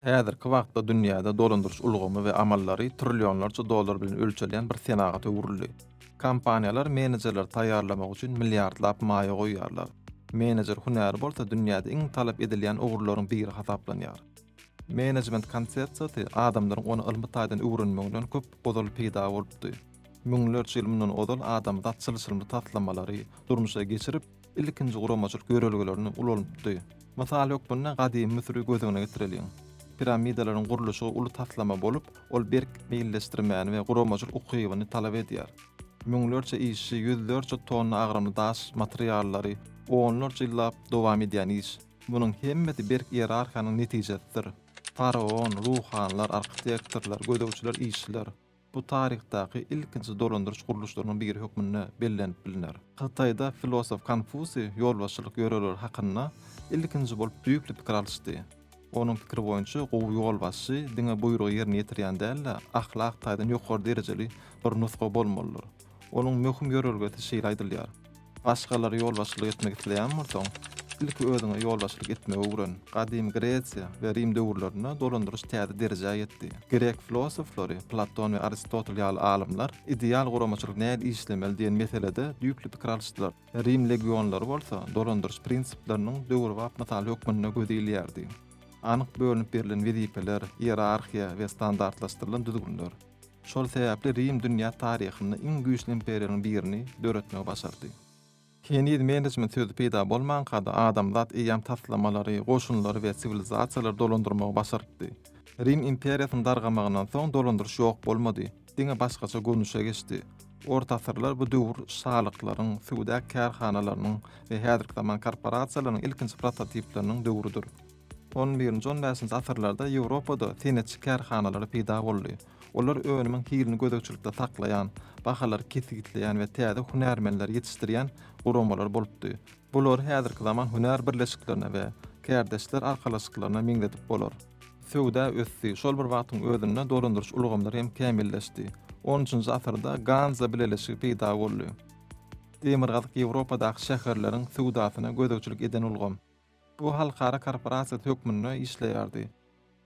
Häzirki wagtda dünýäde dolandyryş ulgamy we amallary trillionlarça dollar bilen ölçelýän bir senagata öwrüldi. Kompaniýalar menejerleri taýýarlamak üçin milliardlap maýa goýýarlar. Menejer hünäri bolsa dünýäde iň talap edilýän ugurlaryň biri hasaplanýar. Menejment konsepsiýasy adamlaryň ony ylmy taýdan öwrenmeginden köp ozal peýda bolupdy. Müňlerçe ýyl mundan ozal adamzat çylşyrymly taslamalary durmuşa geçirip, ilkinji guramaçylyk ýörelgelerini ulanypdy. Mysal hökmünde gadymy Müsüri göz öňüne getireliň. Piramidalaryň gurluşygy uly taslama bolup, ol berk meýilleşdirmäni we guramaçylyk ukybyny talap edýär. Müňlerçe işçi, ýüzlerçe tonna agramly daş materiallary, onlarça ýyllap dowam edýän iş. Munuň hemmesi berk iýerarhiýanyň netijesidir. Faraon, ruhanylar, arhitektorlar, gözegçiler, işçiler. Bu taryhdaky ilkinji dolandyryş gurluşlarynyň biri hökmünde bellenip bilner. Hytaýda filosof Konfusiý ýolbaşçylyk ýörelgeleri hakynda ilkinji bolup düýpli pikir alyşdy. Onuň pikiri boýunça gowy ýolbaşçy diňe buýrugy ýerine ýetirýän däl-de, ahlak taýdan ýokary derejeli bir nusga bolmalydyr. Onuň möhüm ýörelgesi şeýle aýdylýar. Başgalara ýolbaşçylyk etmek isleýän bolsaň, ilki özüňe ýolbaşçylyk etmegi öwren. Gadymy Gresiýa we Rim döwürlerinde dolandyryş täze derejä ýetdi. Grek filosoflary Platon we Aristotel ýaly alymlar ideal guramaçylyk nädip işlemeli diýen meselede düýpli pikir alyşdylar. Rim legionlary bolsa dolandyryş prinsipleriniň döwrebap mysaly hökmünde göze ilýärdi. Anyk bölünip berlen wezipeler, iýerarhiýa we standartlaşdyrylan düzgünler. Şol sebäpli Rim dünýä taryhynda iň güýçli imperiýalaryň birini döretmegi başardy. Heniz menejment sözi peýda bolmanka-da adamzat eýýäm taslamalary, goşunlary we siwilizasiýalary dolandyrmagy başarypdy. Rim imperiýasynyň dargamagyndan soň dolandyryş ýok bolmady, diňe başgaça görnüşe geçdi. Orta asyrlar bu döwür şalyklaryň, söwda kärhanalarynyň we häzirki zaman korporasiýalarynyň ilkinji prototipleriniň döwrüdir. On birinji-on bäşinji asyrlarda Ýewropada senetçi kärhanalary peýda boldy. Olar önümiň hilini gözegçilikde saklaýan, bahalary kesgitleýän we täze hünärmenleri ýetişdirýän guramalar bolupdy. Bulary häzirki zaman hünär birleşiklerine we kärdeşler arkalaşyklaryna meňzedip bolar. Söwda ösdi, şol bir wagtyň özünde dolandyryş ulgamlary hem kämilleşdi. On üçünji asyrda Ganza bileleşigi peýda boldy. Demirgazyk Ýewropadaky şäherleriň söwdasyna gözegçilik eden ulgam. Bu halkara korporasiýasy hökmünde işleýärdi.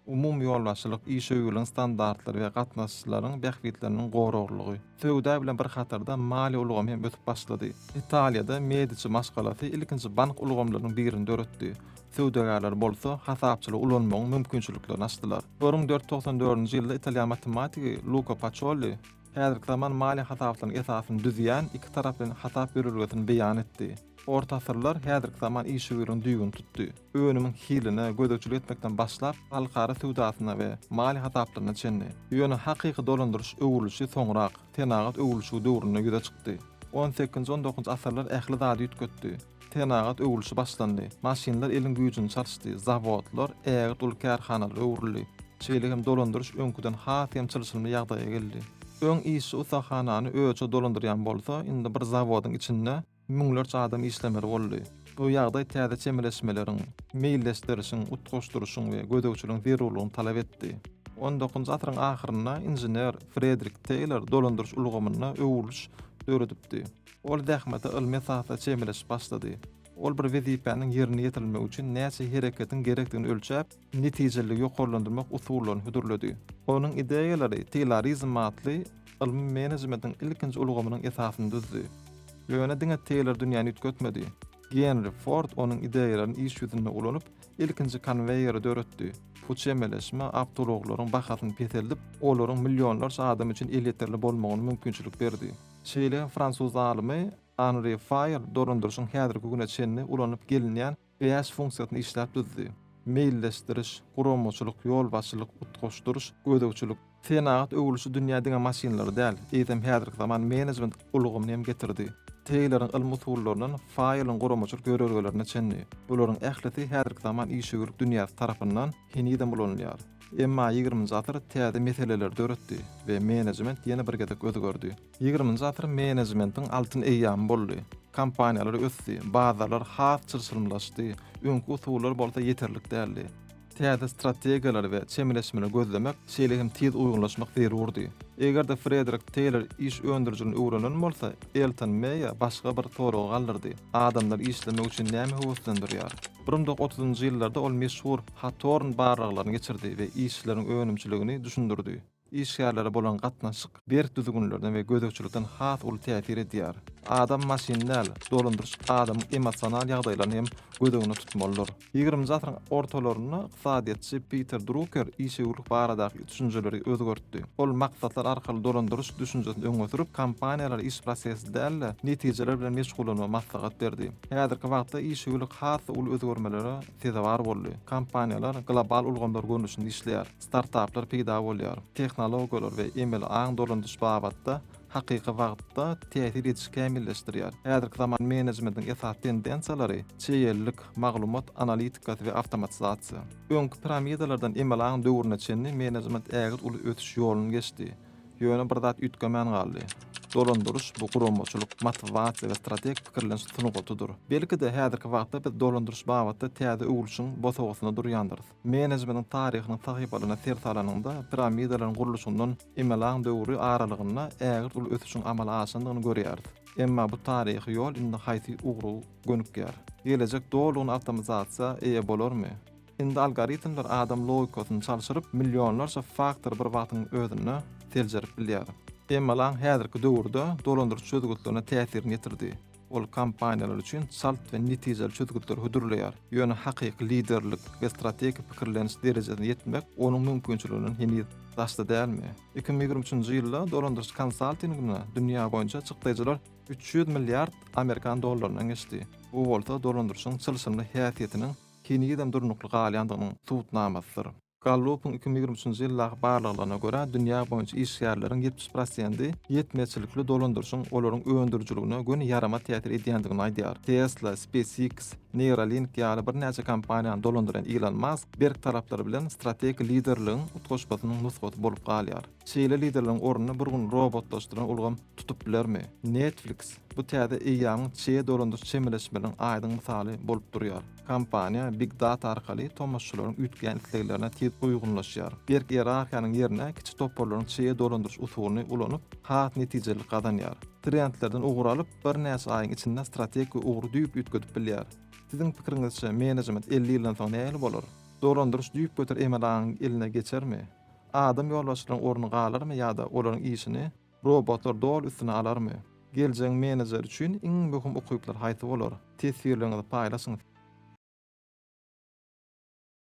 Umumy ýolbaşçylyk, işewürligiň standartlary we gatnaşyjylaryň bähbitleriniň goraglylygy. Söwda bilen bir hatarda maliýe ulgamy hem ösüp başlady. Italiýada Mediçi maşgalasy ilkinji bank ulgamlarynyň birini döretdi. Söwdagärler bolsa hasapçylygy ulanmagyň mümkinçiliklerini açdylar. 1494-nji ýylda italýan matematigi Luka Paçolli häzirki zaman maliýe hasabatlarynyň esasyny düzýän iki taraplaýyn hasap ýörelgesini beýan etdi. Orta asyrlar häzirki zaman işewürligiň düýbüni tutdy. Önümiň hiline gözegçilik etmekden başlap, halkara söwdasyna we maliýe hasaplaryna çenli. Ýöne hakyky dolandyryş öwrülişi soňrak, senagat öwrülişigi döwründe ýüze çykdy. On sekizinji-on dokuzynjy asyrlar ähli zady üýtgetdi. Senagat öwrülişi başlandy. Maşynlar eliň güýjüni çalyşdy, zawodlar ägirt uly kärhanalara öwrüldi. Şeýle hem dolandyryş öňküden has hem çylşyrymly ýagdaýa geldi. Öň işçi ussahanany özüçe dolandyrýan bolsa, indi bir zawodyň içinde müňlerçe adam işlemeli boldy. Bu ýagdaý täze çemeleşmeleriň, meýilleşdirişiň, utgaşdyryşyň we gözegçiligiň zerurlygyny talap etdi. On dokuzynjy asyryň ahyrynda inžener Fredrik Teýlor dolandyryş ulgamynda öwrüliş döredipdi. Ol zähmete ylmy esasda çemeleşip başlady. Ol bir wezipäniň ýerine ýetirilmegi üçin näçe hereketiň gerekdigini ölçäp, netijeliligi ýokarlandyrmak usullaryny hödürledi. Onuň ideýalary Teýlorizm atly ylmy menejmentiň ilkinji ulgamynyň esasyny düzdi. Ýöne diňe Teýlor dünýäni üýtgetmedi. Genri Ford onuň ideýalaryny iş ýüzünde ulanyp, ilkinji konweýeri döretdi. Bu çemeleşme awtoulaglaryň bahasyny peseldip, olaryň millionlarça adam üçin elýeterli bolmagyna mümkinçilik berdi. Şeýle hem fransuz alymy Anri Faýer dolandyryşyň häzirki güne çenli ulanyp gelinýän Bäş funksiýasyny işläp düzdi, meýilleşdiriş, guramaçylyk, ýolbaşçylyk, utgaşdyryş, gözegçilik. Senagat öwrülişi dünýä diňe maşynlary däl, eýsem häzirki zaman menejment ulgamyny hem getirdi. Teýloryň ylmy usullaryndan Faýeliň guramaçylyk ýörelgelerine çenli, bularyň ählisi häzirki zaman işewürlik dünýäsi tarapyndan henizem ulanylýar. Emma ýigriminji asyr täze meseleleri döretdi we menejment ýene bir gezek özgerdi. Ýigriminji asyr menejmentiň altyn eýýamy boldy. Kompaniýalar ösdi, bazarlar has çylşyrymlaşdy, öňki usullar bolsa ýeterlik däldi. Täze strategiýalary we çemeleşmeleri gözlemek, şeýle hem tiz uýgunlaşmak zerurdy. Eger-de Frederik Teýlor iş öndürijiligini öwrenen bolsa, Elton Meýa başga bir soragy galdyrdy, Adamlary işlemek üçin näme höweslendirýär? 1930-njy ýyllarda ol meşhur Hatorn barlaglaryny geçirdi we işçileriň önümçiligini düşündirdi. Işgärlere bolan gatnaşyk berk düzgünlerden we gözegçilikden has uly täsir edýär. Adam maşyn däl, dolandyryş adamyň emosional ýagdaýlaryny hem göz öňünde tutmalydyr. Ýigriminji asyryň ortalarynda ykdysadyýetçi Piter Druker işewürlik baradaky düşünjeleri özgertdi. Ol maksatlar arkaly dolandyryş düşünjesini öňe sürüp, kompaniýalara iş prosesi däl-de, netijeler bilen meşgullanmagy maslahat berdi. Häzirki wagtda işewürlik has-da uly özgermelere sezewar boldy. Kompaniýalar global ulgamlar görnüşinde işleýär. Startaplar peýda bolýar. Tehnologiýalar we emeli aň dolandyryş babatda hakyky wagtda täsir edişi kämilleşdirýär. Häzirki zaman menejmentiň esasy tendensiýalary, çeýelik, maglumat analitikasy we awtomatizasiýa. Öňki piramidalardan emeli aň döwrüne çenli menejment ägirt uly ösüş ýoluny geçdi. Ýöne bir zat üýtgemän galdy. Dolandyryş bu guramaçylyk, motiwasiýa we strategik pikirleniş sungatydyr. Belki-de, häzirki wagtda biz dolandyryş babatda täze öwrülişiň bosagasynda durýandyrys. Menejmentiň taryhynyň sahypalaryna ser salanyňda, piramidalaryň gurluşyndan emeli aň döwri aralygynda ägirt uly ösüşiň amala aşandygyny görýäris. Emma bu taryhy ýol indi haýsy ugra gönükýär? Gelejek dolugyna awtomatizasiýa eýe bolarmy? Indi algoritmler adam logikasyny çalşyryp, millionlarça faktory bir wagtyň özünde seljerip bilýär. Emeli aň häzirki döwürde dolandyryş çözgütlerine täsirini ýetirdi. Ol kompaniýalar üçin çalt we netijeli çözgütleri hödürleýär. Ýöne hakyky liderlik we strategik pikirleniş derejesine ýetmek onuň mümkinçiliginden heniz daşda dälmi? 2023-nji ýylda dolandyryş konsaltingine dünýä boýunça çykdaýjylar 300 milliard amerikan dollaryndan geçdi. Bu bolsa dolandyryşyň çylşyrymly häsiýetiniň henizem durnukly galýandygynyň subutnamasydyr. Gallupyň 2023-nji ýyldaky barlaglaryna görä, dünýä boýunça işgärleriň 70 prosendi ýetmezçilikli dolandyryşyň olaryň öndürijiligine göni ýaramaz täsir edýändigini aýdýar. Tesla, SpaceX, Neuralink ýaly birnäçe kompaniýany dolandyrýan Ilon Mask berk talaplary bilen strategik liderligiň utgaşmasynyň nusgasy bolup galýar. Şeýle liderleriň ornuny bir gün robotlaşdyrylan ulgam tutup bilermi? Netflix, bu täze eýýamyň çeýe dolandyryş çemeleşmeleriniň aýdyň mysaly bolup durýar. Kompaniýa Big Data arkaly tomaşaçylaryň üýtgeýän isleglerine tiz uýgunlaşýar. Berk ierarhiýanyň ýerine kiçi toparlaryň çeýe dolandyryş usulyny ulanyp, has netijelilik gazanýar. Trendlerden ugur alyp, birnäçe aýyň içinde strategik ugry düýpli üýtgedip bilýär. Siziň pikiriňizçe, menejment 50 ýyldan soň nähili bolar? Dolandyryş düýpgöter emeli aňyň eline geçermi? Adam ýolbaşçylaryň orny galarmy ýa-da olaryň işini robotlar doly üstüne alarmy? Geljegiň menejeri üçin iň möhüm ukyplar haýsy bolar? Teswirleriňizi paýlaşyň!